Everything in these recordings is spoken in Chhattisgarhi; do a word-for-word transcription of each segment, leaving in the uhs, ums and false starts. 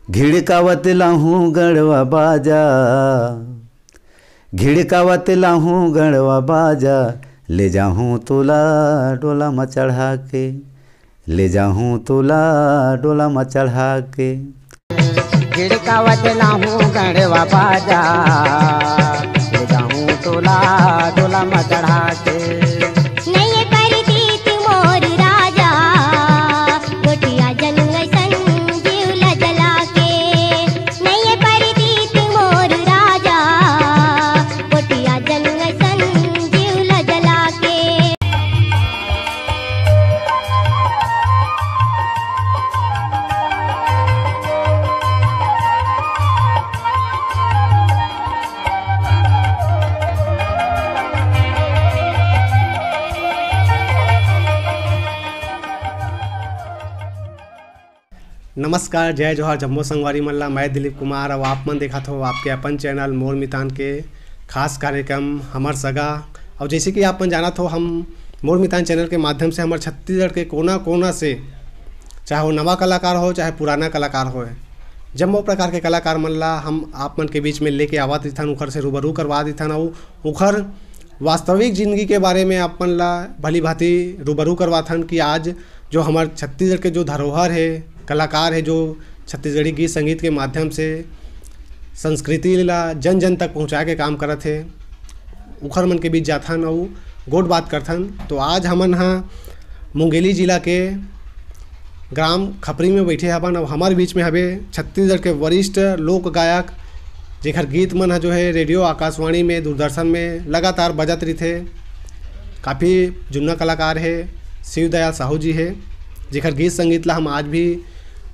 घिड़कावत लाहूं गड़वा बाजा, घिड़कावत लाहूं गड़वा बाजा, ले जाहूं तोला डोला म चढ़ा के, ले जाहूं तोला डोला म चढ़ा के। घिड़कावत लाहूं गड़वा बाजा, ले जाहूं तोला डोला म चढ़ा के। नइये परदीप मोर राजा, गोठिया जलू अइसन जीव ल जला के। नइये परदीप मोर राजा, गोठिया जलू अइसन जीव ल जला के। नमस्कार, जय जोहार, जम्मो संगवारी मन ला। मैं दिलीप कुमार, अउ आप मन देखत हो आपके अपन चैनल मोर मितान के खास कार्यक्रम हमर सगा। अउ जैसे कि आप मन जानत हो, हम मोर मितान चैनल के माध्यम से हमर छत्तीसगढ़ के कोना कोना से, चाहे वो नवा कलाकार हो, चाहे पुराना कलाकार होए, जम्मो प्रकार के कलाकार मन ला हम आप मन के बीच में लेके आवत रिथन, उखर से रूबरू करवा दिथन, अउ उखर वास्तविक जिंदगी के बारे में आप मन ला भली भांति रूबरू करवाथन कि आज जो हमर छत्तीसगढ़ के जो धरोहर हे, कलाकार हे, जो छत्तीसगढ़ी गीत संगीत के माध्यम से संस्कृति ला जन जन तक पहुँचाए के काम करत हे, उखर मन के बीच जाथन अउ गोठ बात करथन। तो आज हमन ह मुंगेली जिला के ग्राम खपरी में बैठे हवन। अब हमर बीच में हवे छत्तीसगढ़ के वरिष्ठ लोक गायक, जेकर गीत मन ह जो है रेडियो आकाशवाणी में, दूरदर्शन में लगातार बजत रहिथे। काफ़ी जुन्ना कलाकार हे, शिवदयाल साहू जी हे, जेकर गीत संगीत ला हम आज भी,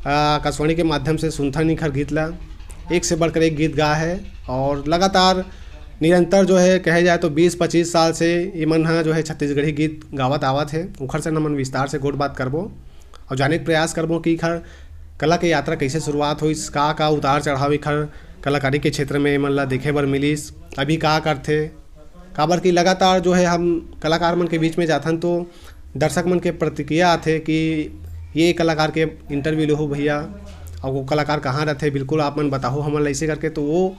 आ, आकाशवाणी के माध्यम से सुनथन इखर गीत ला। एक से बढ़कर एक गीत गा है और लगातार निरंतर जो है कहे जाए तो बीस पच्चीस साल से इमन ह जो है छत्तीसगढ़ी गीत गावत आवत है। उखर से हमन विस्तार से गोठ बात करबो और जाने के प्रयास करबो कि इखर कला के यात्रा कैसे शुरुआत होइस, का का उतार चढ़ाव इखर कलाकारी के क्षेत्र में इमन ला देखे बर मिलिस, अभी का करथे। काबर कि लगातार जो है हम कलाकार मन के बीच में जाथन तो दर्शक मन के प्रतिक्रिया आथे कि ये कलाकार के इंटरव्यू लेहू भैया, और वो कलाकार कहाँ रहथे, बिल्कुल आप मन बताहू हमन ला, ऐसे करके। तो वो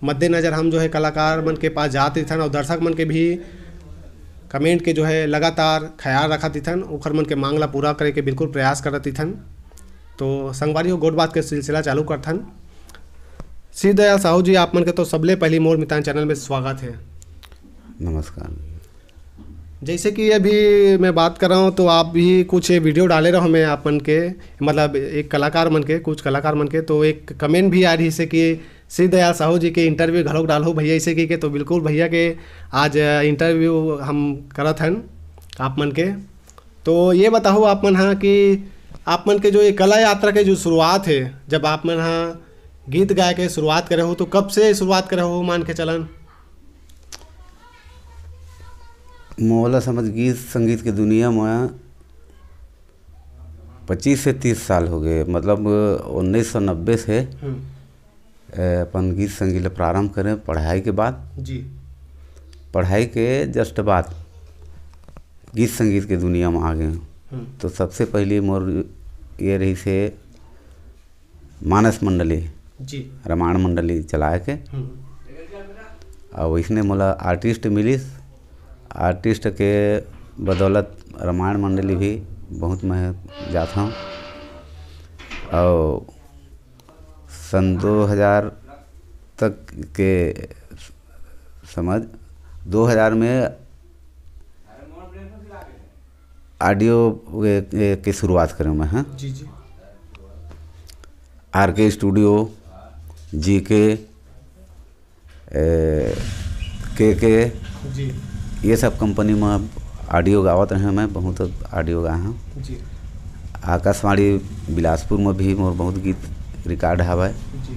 मद्देनजर हम जो है कलाकार मन के पास जात रहिथन और दर्शक मन के भी कमेंट के जो है लगातार ख्याल रखत रहिथन, ओखर मन के मांग ला पूरा करे के बिल्कुल प्रयास करत रहिथन। तो संगवारी हो, गोठ बात के सिलसिला चालू करथन। शिवदयाल साहू जी, आप मन के तो सबले पहली मोर मितान चैनल में स्वागत है। नमस्कार। जैसे कि अभी मैं बात कर रहा हूँ तो आप भी कुछ वीडियो डाले रहो मैं आप मन के, मतलब एक कलाकार मन के, कुछ कलाकार मन के, तो एक कमेंट भी आ रही से कि शिवदयाल साहू जी के इंटरव्यू घलोक डालहू भैया, ऐसे कहिके। तो बिल्कुल भैया के आज इंटरव्यू हम करत हन आप मन के। तो ये बताहू आप मन हा कि आप मन के जो ये कला यात्रा के जो शुरुआत है, जब आप मन हा गीत गाए के शुरुआत करे हो तो कब से शुरुआत करे हो, मान के चलन? मोला समझ गीत संगीत के दुनिया में पच्चीस से तीस साल हो गए, मतलब उन्नीस सौ नब्बे से हम्म। ए, अपन गीत संगीत ल प्रारंभ करें पढ़ाई के बाद। जी। पढ़ाई के जस्ट बाद गीत संगीत के दुनिया में आ गए। हम्म। तो सबसे पहले मोर ये रही से मानस मंडली, जी। रामायण मंडली चलाए के। हम्म। और इसने मोला आर्टिस्ट मिलिस, आर्टिस्ट के बदौलत रामायण मंडली भी बहुत मैं जाता हूँ। और सन दो हज़ार तक के समझ, दो हज़ार में ऑडियो के, के, के शुरुआत करें मैं, हाँ। जी, जी। आर के स्टूडियो, जी के, ए, के के, जी। ये सब कंपनी में ऑडियो गावत रहे मैं, बहुत ऑडियो गाए हूँ। जी। आकाशवाणी बिलासपुर में भी मोर बहुत गीत रिकॉर्ड हवय। जी।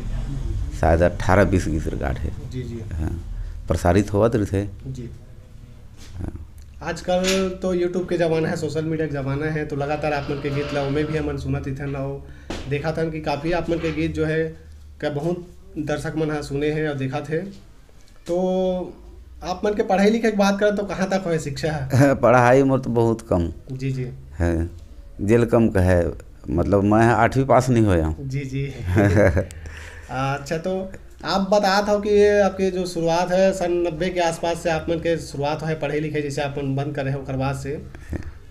शायद अठारह बीस गीत रिकॉर्ड है। जी, जी। हाँ, प्रसारित होवत रहिथे। जी। हाँ। आजकल तो YouTube के ज़माना है, सोशल मीडिया के ज़माना है, तो लगातार आप मन के गीत ला ओमे भी हमन सुनत रहिथन और देखत हन कि काफ़ी आप मन के गीत जो है का बहुत दर्शक मन ह सुने हैं और देखत है। तो आप मन के पढ़ाई लिखाई के बात करत तो कहाँ तक होए शिक्षा है? पढ़ाई मोर तो बहुत कम। जी, जी। है, जेल कम कहे, मतलब, मैं आठवीं पास नहीं होया हूँ। जी, जी। अच्छा, तो आप बतात हो कि ये आपके जो शुरुआत है, सन नब्बे के आसपास से आप मन के शुरुआत है पढ़े लिखे, जैसे आप मन बंद करे हो, ओकर बाद से।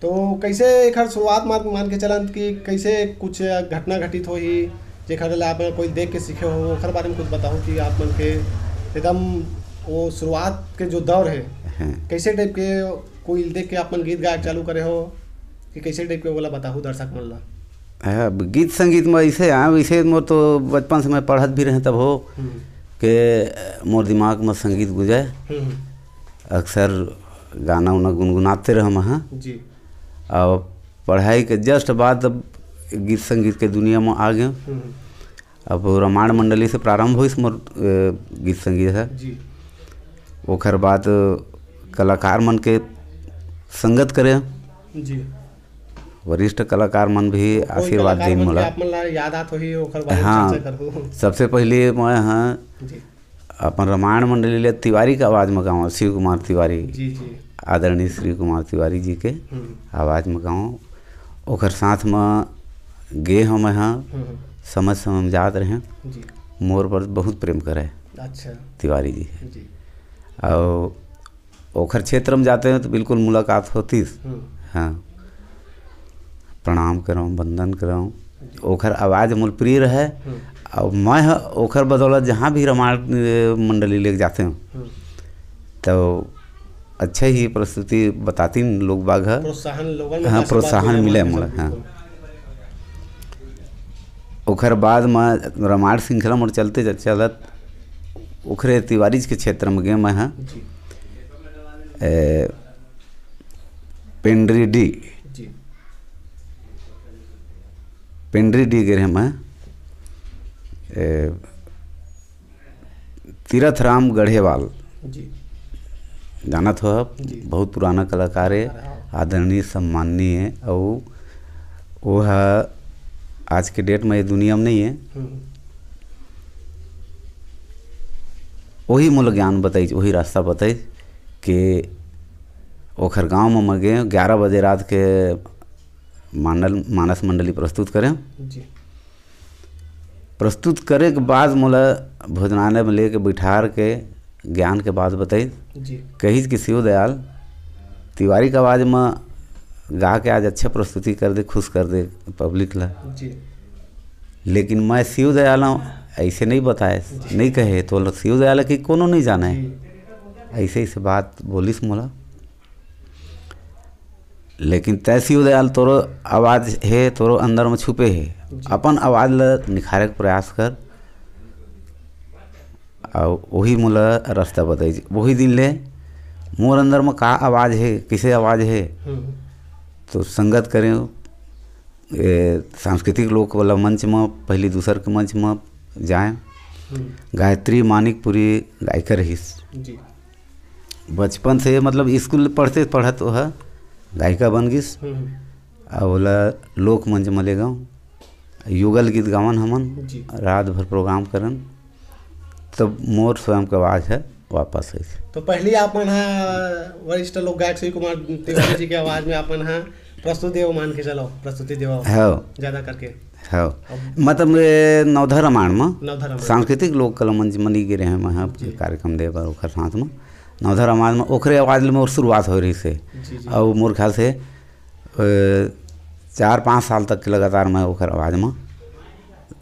तो कैसे एखर शुरुआत मान, मान के चलन कि कैसे कुछ घटना घटित होही, जेखर ले आप मन कोई देख के सीखे हो, ओखर बारे में कुछ बताओ कि आप मन के एकदम वो शुरुआत के जो दौर है, हाँ। कैसे टाइप के कोई देख के आप मन गीत गायक चालू करे हो कि कैसे टाइप के, ओला बताहू दर्शक मन ला। हाँ, अब गीत संगीत में ऐसे, हाँ, वैसे मोर तो बचपन से मैं पढ़त भी रहे तब हो हम्म। के मोर दिमाग में संगीत गुंजे। हम्म। अक्सर गाना उना गुनगुनाते रह मैं, हाँ। जी। और पढ़ाई के just बाद अब गीत संगीत के दुनिया में आ गए। हम्म। अब रामायण मंडली से प्रारंभ होइस मोर, अ, गीत संगीत है। जी। ओखर बाद कलाकार मन के संगत करे। जी। वरिष्ठ कलाकार मन भी कोई आशीर्वाद कलाकार देन मन मोला। के आप मन ला याद आत होही, ओखर बारे में हाँ, चर्चा करहू। सबसे पहले मैं, हाँ, जी। अपन रामायण मंडली ले तिवारी के आवाज में गाँव, शिव कुमार तिवारी, जी, जी। आदरणीय श्री कुमार तिवारी जी के हम्म। आवाज में गाँव। ओखर साथ में गे हों मैं, हाँ, हम्म। समय समय में जात रहे। जी। मोर पर बहुत प्रेम करे अच्छा। तिवारी जी। जी। और ओखर क्षेत्र में जाते हैं तो बिल्कुल मुलाकात होतीस। हम्म। हाँ, प्रणाम करऊँ, वंदन करऊँ। जी। ओखर आवाज मोर प्रिय रहे। हम्म। और मैं ह-, ओखर बदौलत जहाँ भी रामायण, अ, मंडली लेके जाते हूँ, हम्म। तो अच्छा ही प्रस्तुति बतातीन लोग बाग ह। प्रोत्साहन, लोगन मन हाँ, आशीर्वाद प्रोत्साहन मिले मिले मोला, मोला, हाँ। बिल्कुल। ओखर बाद म रामायण श्रृंखला मोर चलते च-, चलत ओखरे तिवारी के क्षेत्र में गे मैं ह। जी। ए, पेंड्री डी। जी। पेंड्री डी गे रहे मैं। ए, तीरथ राम गढ़ेवाल। जी। जानत हो आप? जी। बहुत पुराना कलाकार है, कलाकार है, हाँ। आदरणीय, सम्माननीय है। और वो है, आज के date में ये दुनिया में नहीं है। हम्म। वही मोला ज्ञान बताइस, वही रास्ता बताइस कि ओखर गांव में मैं गे, ग्यारह बजे रात के मांडल, मानस मंडली प्रस्तुत करें। जी। प्रस्तुत करे के बाद मोला भोजनालय में लेके बैठार के ज्ञान के बात बताइस। जी। कहिस कि शिवदयाल, तिवारी के आवाज में गा के आज अच्छा प्रस्तुति कर दे, खुश कर दे public ला। जी। लेकिन मैं शिवदयाल हूँ, ऐसे नहीं बताए, जी। नहीं कहे, तो शिवदयाल की कोनो नहीं जाने। जी। ऐसे, ऐसे बात बोलिस मोला। लेकिन तय शिवदयाल, तोरो आवाज हे, तोरो अंदर में छुपे हे, जी। अपन आवाज ल निखारे के प्रयास कर। और वही मोला रास्ता बताइस। वही दिन ले मोर अंदर में का आवाज हे, किसे आवाज हे, हम्म। तो संगत करें, ए, सांस्कृतिक लोक वाला मंच में, पहली दूसर के मंच में जाए। हम्म। गायत्री मानिकपुरी गायिका रहिस। जी। बचपन से, मतलब, स्कूल पढ़ते पढ़त ओह गायिका बन गिस। हम्म। अब ओला लोक मंच में ले गाँव, युगल गीत गावन हमन, जी। रात भर प्रोग्राम करन, तब मोर स्वयं के आवाज है वापस आइस। तो पहली आप मन ह वरिष्ठ लोक गायक शिव कुमार तिवारी जी के आवाज में आप मन ह प्रस्तुति देव, मान के चलो, प्रस्तुति देव हाँ। ज्यादा करके। हाँ। अब मतलब, ए, नवधा रामायण में, नवधा रामायण। सांस्कृतिक लोक कला मंच में नहीं गिरे हैं, मैं हाँ जी। कार्यक्रम दे बर ओखर साथ में। नवधा रामायण में ओखरे आवाज ले मोर शुरुआत हो रही से। जी, जी। और मोर ख्याल से, ए, चार पाँच साल तक के लगातार मैं ओखर आवाज में,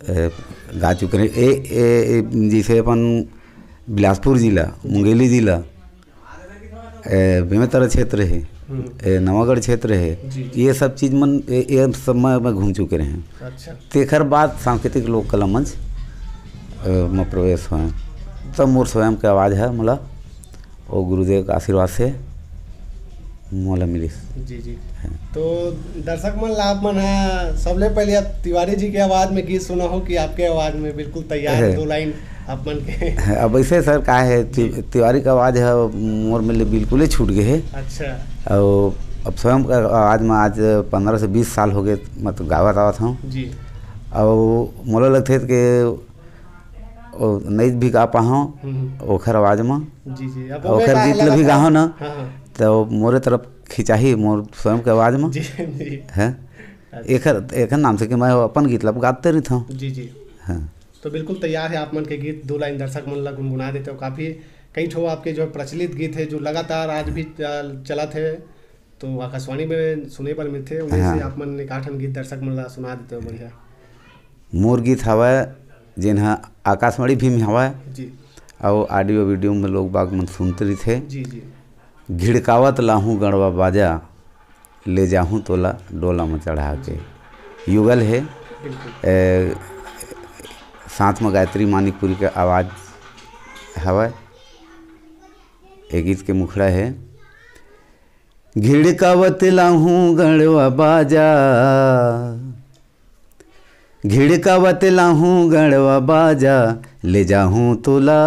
ए, गा चुके रहे। ए, ए, ए, जैसे अपन बिलासपुर जिला, जी। मुंगेली जिला, ए, बेमेतरा क्षेत्र है, हम्म। ए, नवागढ़ क्षेत्र है, जी, जी। ये सब चीज मन, ए, ये सब मैं, मैं घूम चुके रहे हैं। अच्छा। तेखर बाद सांस्कृतिक लोक कला मंच, ए, में प्रवेश हुए। तब मोर स्वयं के आवाज है, मोला, वो गुरुदेव के आशीर्वाद से मोला मिलिस। जी, जी। हाँ। तो दर्शक मन ला आप मन ह सबले पहले आप तिवारी जी के आवाज में गीत सुना हो कि आपके आवाज में बिल्कुल तैयार है। दो लाइन आप मन के? अब ऐसे सर का है, ति-, जी। तिवारी का आवाज है, मोर में ले बिल्कुल ही छूट गए है। अच्छा। और अब स्वयं का आवाज में आज पन्द्रह से बीस साल हो गए, मतलब, गावत आवत हूँ। जी। और मोला लगते कि वो नहीं भी गा पाहूँ हम्म। ओखर आवाज में। जी, जी। अब ओखर ओमे का गीत ले अलग भी था। गाहूँ ना, हाँ, हाँ। तो मोरे तरफ खिंचाही मोर स्वयं के आवाज में। जी, जी। है। एकर एकर नाम से कि मैं अपन गीत ला गाते रहिथंव। जी जी। हाँ। तो बिल्कुल तैयार है आप मन के गीत, दो लाइन दर्शक मन ला गुनगुना देते हो। काफी कई ठो आपके जो प्रचलित गीत है जो लगातार आज भी चलत है, तो आकाशवाणी में सुने पर मिलते हैं, उन्हें हाँ। से आप मन एक आठन गीत दर्शक मन ला सुना देते हो। बढ़िया। मोर गीत हवय जेन ह आकाशवाणी भी में हवय। जी। अउ ऑडियो वीडियो में लोग बाग मन सुनते रहिथे। जी जी। घिड़कावत लाहूं गड़वा बाजा, ले जाहूं तोला डोला में चढ़ा के। युगल है। बिल्कुल। ए, साथ में गायत्री मानिकपुरी के आवाज हवय। ए गीत के मुखड़ा है। घिड़कावत लाहूं गड़वा बाजा, घिड़कावत लाहूं गड़वा बाजा, ले जाहूं तोला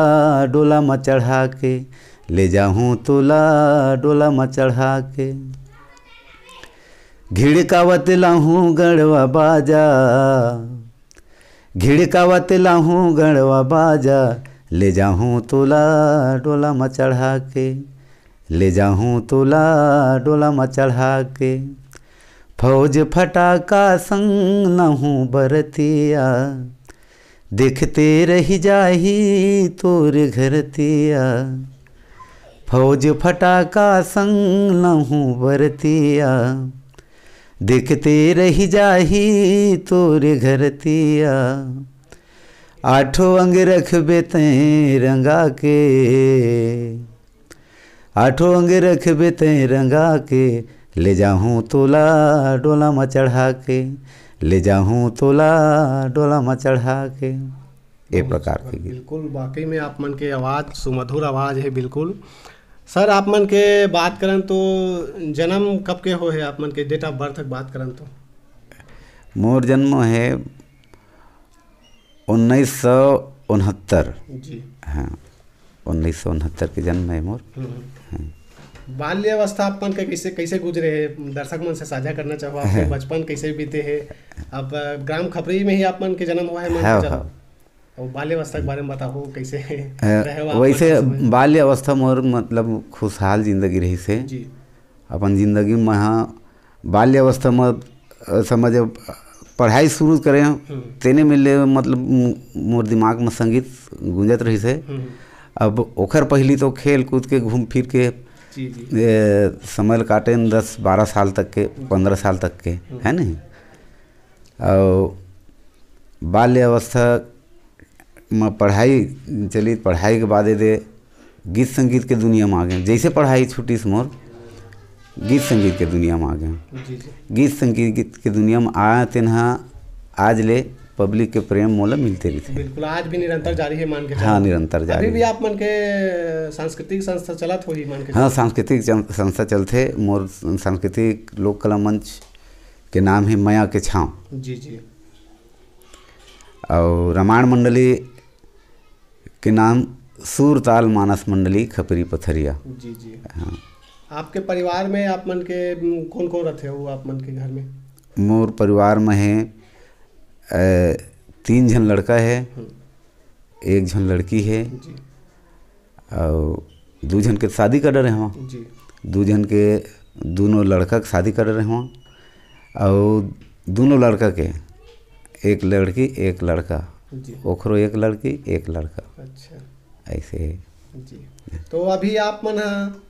डोला म चढ़ा के, ले जाहूं तोला डोला म चढ़ा के। घिड़कावत लाहूं गड़वा बाजा, घिड़कावत लाहूं गड़वा बाजा, ले जाहूं तोला डोला म चढ़ा के, ले जाहूं तोला डोला म चढ़ा के। फौज फटाका संग लाहूं बरतिया, देखते रहि जाही तोर घरतिया। फौज फटाका संग लाहूं बरतिया, देखते रहि जाही तोर घरतिया। आठों अंग रखबे तैं रंगा के, आठों अंग रखबे तैं रंगा के, ले जाहूं तोला डोला म चढ़ा के, ले जाहूं तोला डोला म चढ़ा के। ए प्रकार के गीत। बिल्कुल, वाकई में आप मन के आवाज, सुमधुर आवाज है बिल्कुल। सर, आप मन के बात करन तो जन्म कब के हो है, आप मन के डेट ऑफ बर्थ के बात करन तो? मोर जन्म है उन्नीस सौ उनहत्तर। जी। हाँ, उन्नीस सौ उनहत्तर के जन्म है मोर। हम्म। हाँ। बाल्यावस्था आप मन के कैसे, कैसे गुजरे है, दर्शक मन से साझा करना चाहो, आपके हाँ। बचपन कैसे बीते है? आप, अ, ग्राम खपरी में ही आप मन के जन्म हुआ है, मन हाँ, के जन्म? हाँ। और बाल्यावस्था के बारे में बताओ, कैसे अ, रहे हो आप वैसे मन के समय? बाल्यावस्था मोर मतलब खुशहाल जिंदगी रहिस हे। जी। अपन जिंदगी में हाँ, बाल्यावस्था में, अ, समझ, पढ़ाई शुरू करे, हम्म। तेने में ले मतलब मो-, मोर दिमाग में संगीत गूंजत रहिस हे। हम्म। अब ओखर पहली तो खेल कूद के, घूम फिर के, जी जी। ए, समय ल काटेन दस बारह साल तक के, पंद्रह साल तक के, है नहीं? और बाल्यावस्था में पढ़ाई चली, पढ़ाई के बाद दे गीत संगीत के दुनिया में आ गए। जैसे पढ़ाई छूटिस मोर, गीत संगीत के दुनिया में आ गए। जी जी। गीत संगीत के दुनिया में आया तेन हा आज ले पब्लिक के प्रेम मोला मिलते रहिथे। बिल्कुल, आज भी निरंतर जारी है, मान के हाँ, चलो। निरंतर जारी अभी भी है। आप मन के सांस्कृतिक संस्था चलत होही, मान के हाँ, चलो। सांस्कृतिक जन-, संस्था चलथे। मोर सांस्कृतिक लोक कला मंच के नाम है मया के छांव। जी जी। और रामायण मंडली के नाम सूरताल मानस मंडली खपरी पथरिया। जी जी। हाँ। आपके परिवार में आप मन के, उम, कौन कौन रहते हो आप मन के घर में? मोर परिवार में है, ए, तीन झन लड़का है, हम्म। एक झन लड़की है, जी और दू झन के शादी कर डरे हवा। जी। दू झन के, दोनों लड़का के शादी कर रहे हवा, और दोनों लड़का के, एक लड़की एक लड़का, जी। ओखरो एक लड़की एक लड़का, अच्छा। ऐसे है। जी। तो अभी आप मन ह,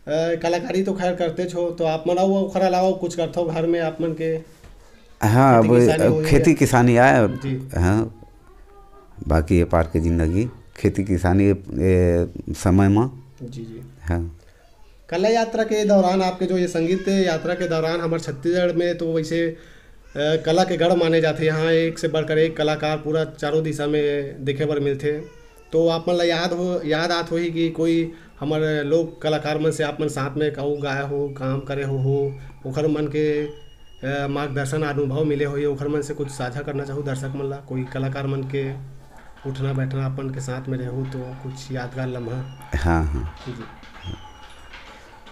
अ, कलाकारी तो खैर करते छो, तो आप मन अउ ओखर अलावा कुछ करथो घर में आप मन के? हाँ, खेती अब किसानी होही खेती या? किसानी आए। जी। हाँ, बाकी ये पार के जिंदगी खेती किसानी, ए, समय में। जी जी। हाँ। कला यात्रा के दौरान, आपके जो ये संगीत यात्रा के दौरान, हमारे छत्तीसगढ़ में तो वैसे, अ, कला के गढ़ माने जाते हैं। यहाँ एक से बढ़कर एक कलाकार पूरा चारों दिशा में देखे बर मिलते। तो आप मन ला याद हो, याद आत होही कि कोई हमारे लोक कलाकार मन से आप मन साथ में कहूँ गाए हो, काम करे हो, हो ओखर मन के, अ, मार्गदर्शन, अनुभव मिले होही, ओखर मन से कुछ साझा करना चाहूँ दर्शक मन ला, कोई कलाकार मन के उठना बैठना अपन के साथ में रहू तो कुछ यादगार लम्हा? हाँ, हाँ। जी।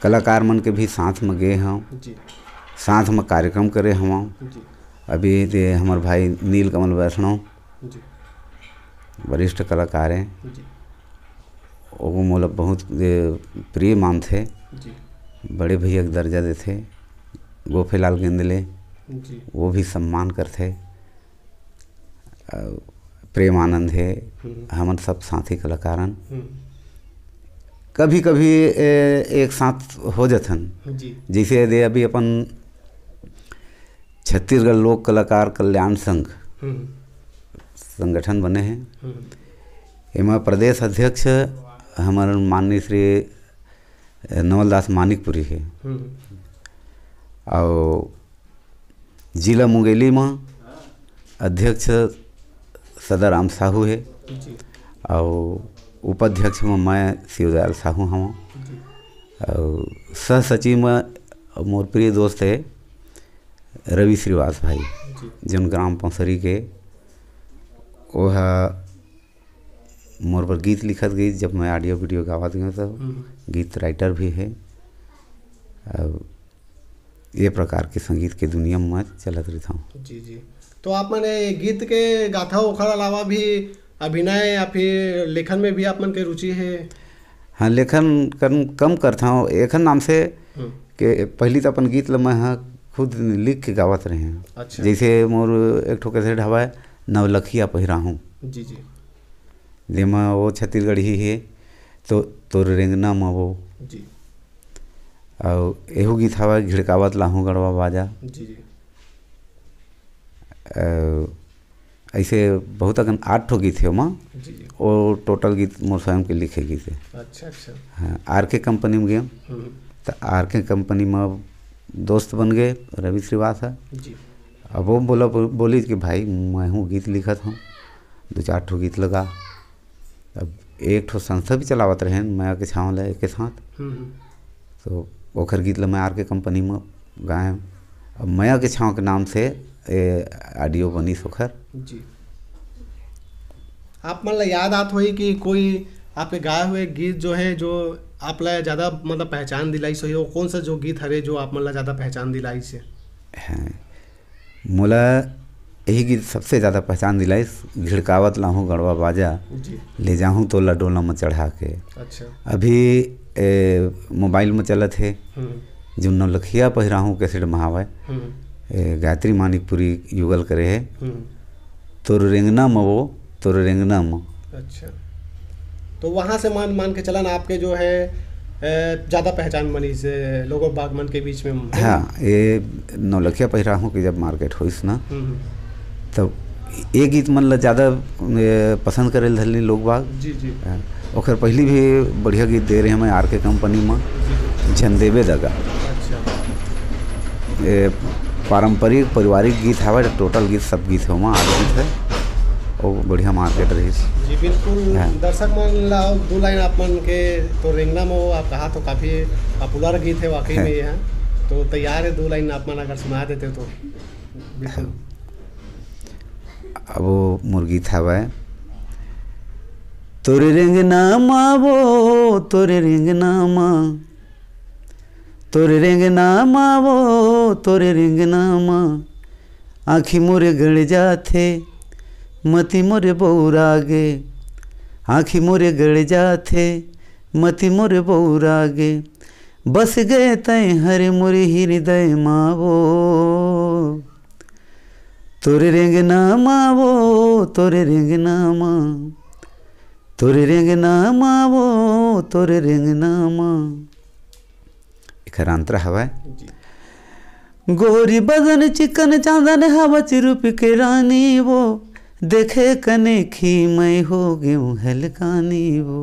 कलाकार मन के भी साथ में गए हूँ, जी। साथ में कार्यक्रम करे हूँ। जी। अभी जे हमारे भाई नील कमल वैष्णव, जी। वरिष्ठ कलाकार हैं, जी। वो मोला बहुत, ए, प्रिय मानथे, जी। बड़े भैया के दर्जा देथे, गोफेलाल गेंदले, जी। वो भी सम्मान करथे। अ, प्रेम आनंद हे, हम्म। हमन सब साथी कलाकारन। हम्म। कभी-कभी, ए, एक साथ हो जथन। जी। जैसे यदि अभी अपन छत्तीसगढ़ लोक कलाकार कल्याण संघ हम्म। संगठन बने हे, हम्म। एमा प्रदेश अध्यक्ष हमर माननीय श्री नवलदास मानिकपुरी हे, हम्म। और जिला मुंगेली म अध्यक्ष सदाराम साहू हे, जी। और उपाध्यक्ष म मैं शिवदयाल साहू हवं, जी। और सह सचिव म मोर प्रिय दोस्त हे रवि श्रीवास भाई, जी। जोन ग्राम पौसरी के, वो ह मोर बर गीत लिखत गई, जब मैं ऑडियो वीडियो गावत गई तो हम्म। गीत राइटर भी है। अब ये प्रकार के संगीत के दुनिया में मैं चलत रहता हूँ। जी, जी। तो आप मन ये गीत के गाथा, ओखर अलावा भी अभिनय या फिर लेखन में भी आप मन के रुचि है? हाँ, लेखन कम, कम करता हूँ एखन नाम से हम्म। के पहली तो अपन गीत ल मैं ह खुद लिख के गावत रहे हैं। अच्छा। जैसे मोर एक ठो कैसेट हवा है, नवलखिया पहिराहूँ, जी, जी। जेमा वो छत्तीसगढ़ी है, तो तोर रेंगना म वो, जी। और एहू गीत हवा है, घिड़कावत लाहूँ गड़वा बाजा। जी, जी। अ, ऐसे बहुत अकन आठ ठो गीत है ओमा। जी, जी। वो टोटल गीत मोर स्वयं के लिखे गीत है। अच्छा, अच्छा। हाँ, आर के कंपनी में गए, हम्म। तो आर के कंपनी में दोस्त बन गए रवि श्रीवास है। जी। अब वो बोला, बोली कि भाई, मैं हूँ गीत लिखत हूँ, दो चार ठो गीत लगा। अब एक ठो संस्था भी चलावत रहे मया के छाँव ले के साथ, हम्म, हम्म। तो ओखर गीत ल मैं आर के कंपनी में गाए। अब मया के छाँव के नाम से ए, ऑडियो बनिस ओखर। जी। आप मन ला याद आत होही कि कोई आपके गाए हुए गीत जो है, जो आप ला ज़्यादा मतलब पहचान दिलाइस होही, वो कौन सा जो गीत हरे जो आप मन ला ज़्यादा पहचान दिलाइस है? हैं, मोला यही गीत सबसे ज़्यादा पहचान दिलाइस, घिड़कावत लाहूँ गड़वा बाजा, जी। ले जाहूँ तोला डोला में चढ़ा के। अच्छा। अभी ए, मोबाइल में चलत है, हम्म, जो नौलखिया पहिराहूँ कैसेट में हवय, हम्म। ए, गायत्री मानिकपुरी युगल करे है, हम्म। तोर रेंगना म वो, तोर रेंगना म। अच्छा, तो वहाँ से मान, मान के चलन आपके जो है, ए, ज़्यादा पहचान बनी से लोगों बाग मन के बीच में, है ना? हाँ, ये नौलखिया पहिराहूँ की जब मार्केट होइस ना, हम्म, हम्म। तब ये गीत मन ला ज़्यादा, ए, पसंद करे धरली लोग बाग। जी, जी। हाँ, ओकर पहली भी बढ़िया गीत दे रहे हैं मैं आर के कंपनी में, जी, जी। झंदेबे दगा। अच्छा। ये पारंपरिक पारिवारिक गीत हवे, टोटल गीत, सब गीत है, ओमा आठ गीत है, वो बढ़िया मार्केट रही। जी, बिल्कुल। हाँ। दर्शक मन ला दो लाइन आप मन के, तो रेंगना में वो आप कहा तो काफ़ी पॉपुलर गीत है वाकई हाँ। में ये है, तो तैयार है, दो लाइन आप मन अगर सुना देते हो तो। बिल्कुल। अब वो मोर गीत हवे, तोरे रेंगना मा वो, तोरे रेंगना मा, तोरे रेंगना मा वो, तोरे रेंगना मा, आँखी मोरे गड़ जाथे, मती मोरे बौरा गे, आँखी मोरे गड़ जाथे, मती मोरे बौरा गे, बस गए तैं हर मोरे हृदय मा वो। तोरे रेंगना मा वो, तोरे रेंगना मा, तोरे रेंगना मा वो, तोरे रेंगना मा। एखर अंतरा हवय। जी। गोरी बदन चिकन चांदन हवच रूप के रानी वो, देखे कने खी मैं हो गेहूँ हलकानी वो,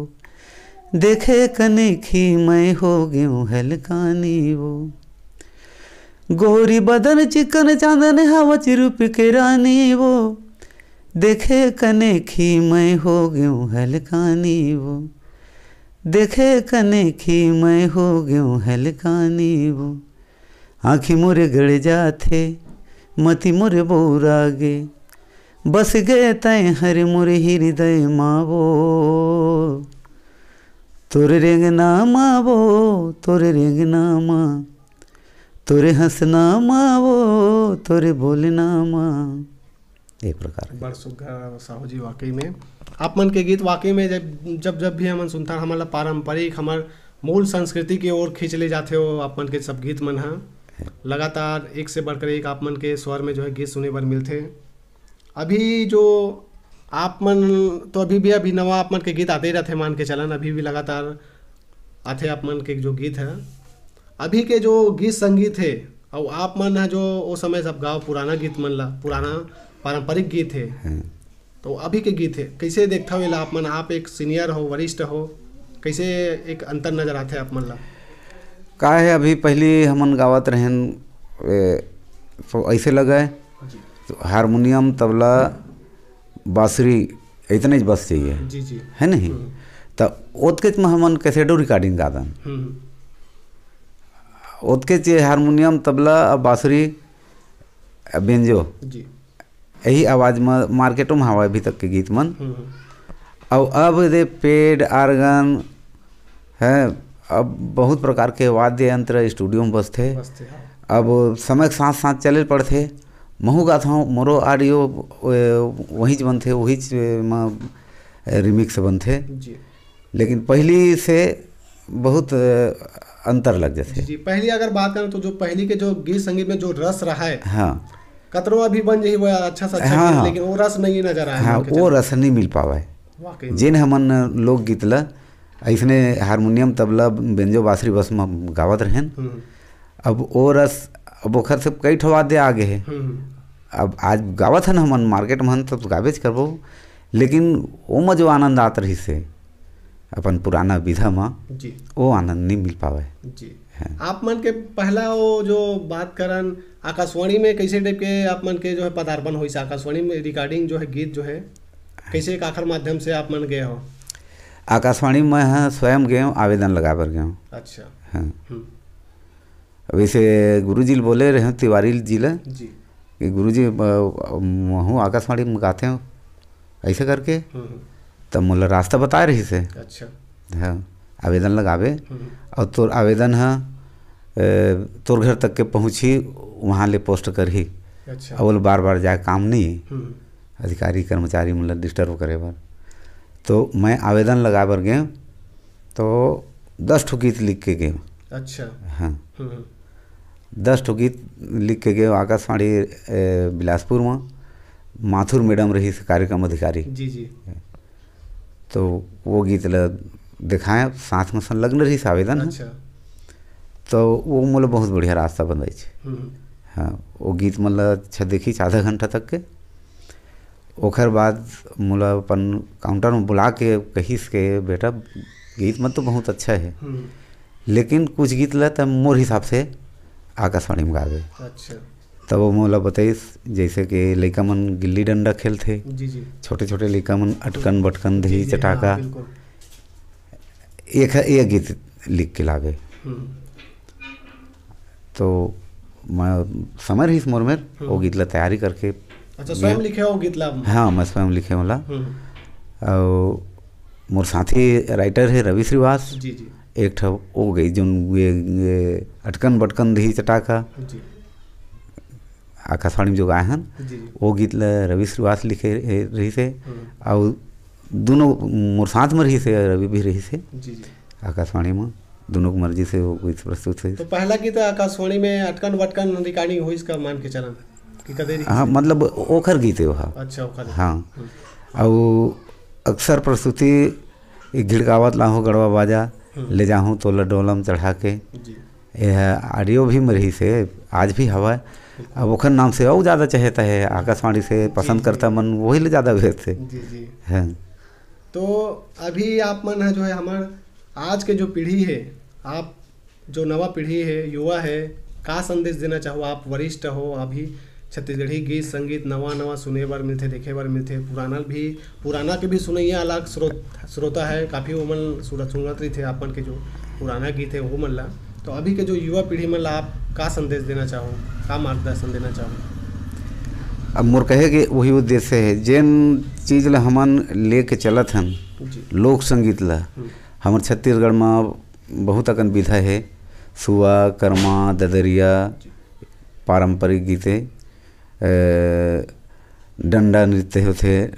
देखे कने खी मैं हो गेहूँ हलकानी वो। गोरी बदन चिकन चांदन हवच रूप के रानी वो, देखे कने खी मैं हो गेहूँ हलकानी वो, देखे कने खी मैं हो गेहूँ हलकानी वो। आँखी मोरे गड़ जाथे, मती मोरे बौरा गे, बस गए तैं हर मोरे हृदय मा वो। तोरे रेंगना मा वो, तोरे रेंगना मा, तोरे हंसना मा वो, तोरे बोलना मा। ये प्रकार के। बड़ सुघर साहू जी, वाकई में आप मन के गीत वाकई में जब, जब, जब भी हमन सुनथन, हमन ला पारंपरिक, हमर मूल संस्कृति के ओर खींच ले जाथे हो आप मन के सब गीत मन ह। लगातार एक से बढ़कर एक आप मन के स्वर में जो है गीत सुने बर मिलथे। अभी जो आप मन, तो अभी भी, अभी नवा आप मन के गीत आते ही रहथे, मान के चलन, अभी भी लगातार आथे आप मन के जो गीत है। अभी के जो गीत संगीत है, और आप मन है जो वो समय सब गाओ पुराना गीत मन ला, पुराना पारंपरिक गीत है, तो अभी के गीत है, कैसे देखथव एला आप मन? आप एक सीनियर हो, वरिष्ठ हो, कैसे एक अंतर नजर आथे आप मन ला? का है, अभी पहली हमन गावत रहेन, ए, तो ऐसे लगे, तो हारमोनियम, तबला, बांसुरी, इतने बस चाहिए, जी जी। है नहीं? तो ओतकेच में हमन कैसेटो रिकॉर्डिंग गादन। हम्म। ओतकेच ये हारमोनियम, तबला, अब बांसुरी, अब बेंजो, जी। यही आवाज में मार्केटों में हवा अभी तक के गीत मन। हम्म। और अब दे पेड, आर्गन है, अब बहुत प्रकार के वाद्य यंत्र स्टूडियो में बसथे। बसथे, हाँ। अब समय के साथ साथ चले पड़थे। महू गाथों, मोरो ऑडियो वहीच बनथे, वहीच म रिमिक्स बनथे। जी। लेकिन पहली से बहुत, अ, अंतर लग जाथे। जी, पहली अगर बात करें तो जो पहली के जो गीत संगीत में जो रस रहा है, हाँ। कतरो अभी बन जाही वो अच्छा से अच्छा हाँ, गीत, हाँ। लेकिन वो रस नहीं नजर आए हाँ, मन के वो चलते। रस नहीं मिल पावे। वाकई में। जेन हमन लोकगीत ला ऐसने हारमोनियम, तबला, बेंजो, बांसुरी बस में गावत रहेन। हम्म। अब वो रस, अब ओखर से कई ठो वाद्य आ गए हे। हम्म। अब आज गावत हन हमन, मार्केट में हन, तो गाबेच करबो, लेकिन ओमा जो आनंद आत रहिस हे अपन पुराना विधा में, जी। वो आनंद नहीं मिल पावे। जी। हाँ। आप मन के पहला वो जो बात करन, आकाशवाणी में कैसे टाइप के आप मन के जो है पदार्पण होइस, आकाशवाणी में रिकॉर्डिंग जो है, गीत जो है, कैसे एक आखिर माध्यम से आप मन गए हो? आकाशवाणी में हाँ स्वयं गए हूँ, आवेदन लगा बर गए हूँ। अच्छा। हाँ। हम्म। वैसे गुरुजी ल बोले रहे हूँ, तिवारी जी ला, जी। कि गुरुजी, अ, महू आकाशवाणी में गाते हो, ऐसे करके। हम्म, हम्म। तब मोला रास्ता बताए रहिस हे। अच्छा। हाँ, आवेदन लगाबे। हम्म। और तोर आवेदन ह, अ, तोर घर तक के पहुँची, वहाँ ले पोस्ट करही। अच्छा। अब बोले बार बार जाए काम नहीं, हम्म। अधिकारी कर्मचारी मतलब डिस्टर्ब करे बर। तो मैं आवेदन लगा बर गए, तो दस ठो गीत लिख के गए। अच्छा। हाँ। हम्म, हम्म। दस ठो गीत लिख के गए आकाशवाणी, ए, बिलासपुर में। माथुर मैडम रहिस कार्यक्रम अधिकारी। जी, जी। तो वो गीत ला दिखाए, साथ में संलग्न रहिस आवेदन ह। अच्छा। तो वो मोला बहुत बढ़िया रास्ता बताइस। हम्म। हाँ, वो गीत मन ला अच्छा देखिस आधा घंटा तक के। ओखर बाद मोला अपन काउंटर में बुला के कहिस के, "बेटा, गीत मन तो बहुत अच्छा है, हम्म। लेकिन कुछ गीत ला त मोर हिसाब से आकाशवाणी में गाबे।" अच्छा। तब वो मोला बताइस, जैसे कि लइका मन गिल्ली डंडा खेलथे, जी, जी। छोटे-छोटे लइका मन अटकन बटकन, जी, दही जी, हाँ, चटाका, बिल्कुल। एक, एक गीत लिख के लाबे। हम्म। तो मैं समय रहिस मोर मेर, हम्म। वो गीत ला तैयारी करके अच्छा, स्वयं गए। लिखे हो गीत ला? हाँ, मैं स्वयं लिखे होला। हम्म। और मोर साथी राइटर है रवि श्रीवास। जी, जी। एक ठो वो गई, जोन ये, ये अटकन बटकन दही चटाका। जी। आकाशवाणी में जो गाए हन, जी, जी। वो गीत ला रवि श्रीवास लिखे रहे, रहिस हे। हम्म। और दोनों मोर साथ में रहिस हे, रवि भी रहिस हे। जी, जी। आकाशवाणी में दोनों की मर्जी से वो गीत प्रस्तुत होइस। तो पहला गीत आकाशवाणी में अटकन बटकन रिकॉर्डिंग होइस का मान के चलन कि कदे रहिस हाँ, हे? मतलब ओखर गीत हे वो हा। अच्छा, ओखर। हाँ। हम्म। और अक्सर प्रस्तुति, एक घिड़कावत लाहूँ गड़वा बाजा, हम्म। ले जाहूँ तोला डोलम चढ़ा के। जी। यह ऑडियो भी में रहिस हे, आज भी हवा। अब ओखर नाम से और ज़्यादा चहेता है, आकाशवाणी से जी, पसंद जी। करता मन वही ले ज़्यादा भेजथे। जी, जी। हाँ। तो अभी आप मन है जो है हमार आज के जो पीढ़ी है, आप जो नवा पीढ़ी है, युवा है, का संदेश देना चाहो? आप वरिष्ठ हो, अभी छत्तीसगढ़ी गीत संगीत नवा नवा सुने बर मिलथे, देखे बर मिलथे, पुराना भी, पुराना के भी सुनैया अलग स्रोत, श्रोता है, काफ़ी वो मन सुरत सुनत रहिथे आप मन के जो पुराना गीत है वो मन ला। तो अभी के जो युवा पीढ़ी मन ला आप का संदेश देना चाहो, का मार्गदर्शन देना चाहो? अब मोर कहे के वही उद्देश्य है, जेन चीज ला हमन लेके चलत हन, जी। लोक संगीत ला, हम्म। हमर छत्तीसगढ़ में बहुत अकन विधा हे, सुआ, करमा, ददरिया, जी। पारंपरिक गीत हे, अ, डंडा नृत्य होथे,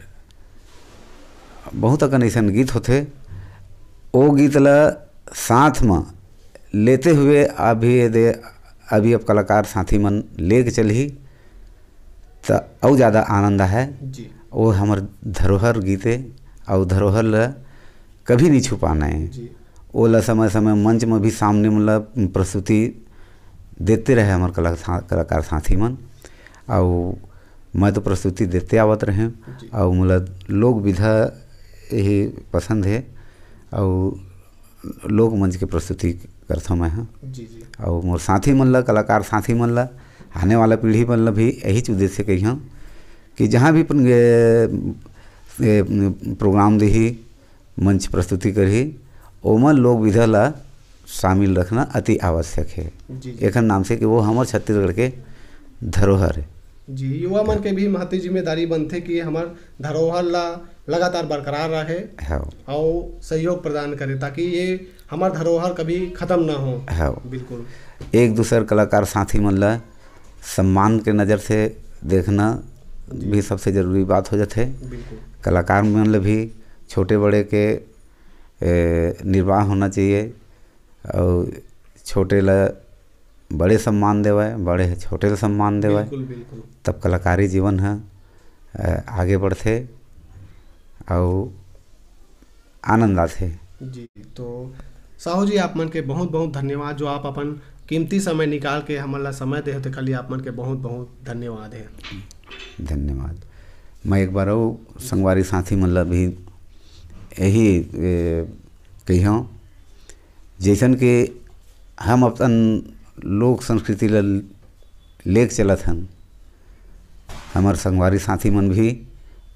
बहुत अकन अइसन गीत होथे। ओ गीत ल साथ म लेते हुए अभी ये दे अभी अब कलाकार साथी मन लेके चलही, त अउ ज़्यादा आनंद आहे। जी। वो हमर धरोहर गीत ए, अउ धरोहर ल कभी नहीं छुपाना है। जी। ओला समय-समय मंच में भी सामने, मतलब, प्रस्तुति देते रहे हमर कला-, सा-, कलाकार साथी मन। अउ मैं तो प्रस्तुति देते आवत रहें। जी। अउ मोला लोक विधा यही पसंद है। अउ लोक मंच के प्रस्तुति करथों मैं ह। जी, जी। अउ मोर साथी मन ला, कलाकार साथी मन ला, आने वाला पीढ़ी मन ला भी यही उद्देश्य कहिहूँ कि जहाँ भी अपन, ए, ए, प्रोग्राम देही, मंच प्रस्तुति करही, ओमन लोक विधा ला शामिल रखना अति आवश्यक है। जी, जी। एखर नाम से कि वो हमर छत्तीसगढ़ के धरोहर है। जी, युवा मन के भी महती जिम्मेदारी बनथे कि हमर धरोहर ला लगातार बरकरार रहे हाँ। अउ सहयोग प्रदान करे, ताकि ये हमर धरोहर कभी खत्म ना हो। हाँ। बिल्कुल। एक दूसर कलाकार साथी मन ला सम्मान के नज़र से देखना जी। भी सबसे जरूरी बात हो जाथे। बिल्कुल। कलाकार मन ला भी छोटे बड़े के, ए, निर्वाह होना चाहिए, अउ छोटे ला बड़े सम्मान देवय, बड़े ह छोटे ला सम्मान देवय, बिल्कुल, बिल्कुल। तब कलाकारी जीवन ह, अ, आगे बढ़थे अउ आनंद आथे। जी, तो साहू जी, आप मन के बहुत-बहुत धन्यवाद, जो आप अपन कीमती समय निकाल के हमन ला समय देहे, तेकर लिए आप मन के बहुत-बहुत धन्यवाद है। धन्यवाद। मैं एक बार अउ संगवारी साथी मन ला भी यही, ए, कहिहूँ, जैसन कि हम अपन लोक संस्कृति ला लेके चलत हन, हमर संगवारी साथी मन भी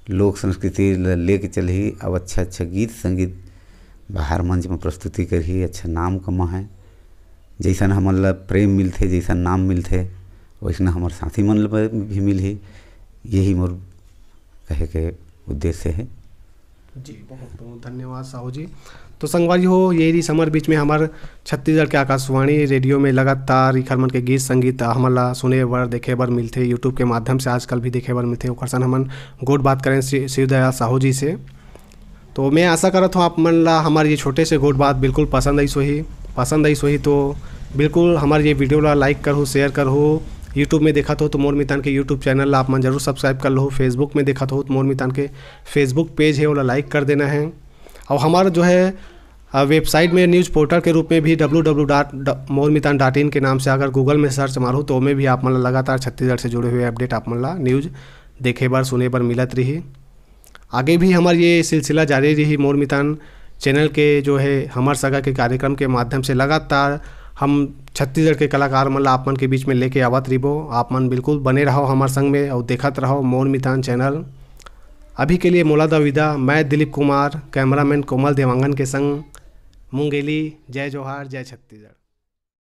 लोक संस्कृति ल लेके चलही। अब अच्छा अच्छा गीत संगीत बाहर मंच में प्रस्तुति करही, अच्छा नाम कमाहे। जैसन हमन ल प्रेम मिलथे, जैसन नाम मिलथे, वैसन हमर साथी मन ल भी मिलही। यही मोर कहे के उद्देश्य है। जी, बहुत बहुत धन्यवाद साहू जी। तो संगवारी हो, ये रही हमर बीच में हमर छत्तीसगढ़ के आकाशवाणी रेडियो में लगातार इखर मन के गीत संगीत हमन ला सुने बर, देखे बर मिलथे, YouTube के माध्यम से आजकल भी देखे बर मिलथे। ओकर सन हमन गोठ बात करें श्री शिवदयाल साहू जी से। तो मैं आशा करत हूँ आप मन ला हमर ये छोटे से गोठ बात बिल्कुल पसंद आइस होही। पसंद आइस होही तो बिल्कुल हमर ये वीडियो ला like करहू, share करहू। YouTube में देखत हो तो मोर मितान के YouTube चैनल ला आप मन जरूर subscribe कर लहू। Facebook में देखत हो तो मोर मितान के Facebook पेज है, ओला like कर देना है। और हमारा जो है, अ, वेबसाइट में न्यूज़ पोर्टल के रूप में भी डब्ल्यू डब्ल्यू डॉट मोर मितान डॉट इन के नाम से अगर Google में सर्च मारो तो ओमे भी आप मन ला लगातार छत्तीसगढ़ से जुड़े हुए अपडेट आप मन ला न्यूज़ देखे बर सुने बर मिलत रही। आगे भी हमार ये सिलसिला जारी रही। मोर मितान चैनल के जो है हमर सगा के कार्यक्रम के माध्यम से लगातार हम छत्तीसगढ़ के कलाकार मन ला आप मन के बीच में लेके आवत रहिबो। आप मन बिल्कुल बने रहो हमर संग में और देखत रहो मोर मितान चैनल। अभी के लिए मोला दा विदा। मैं दिलीप कुमार, कैमरामैन कोमल देवांगन के संग मुंगेली। जय जोहार, जय छत्तीसगढ़।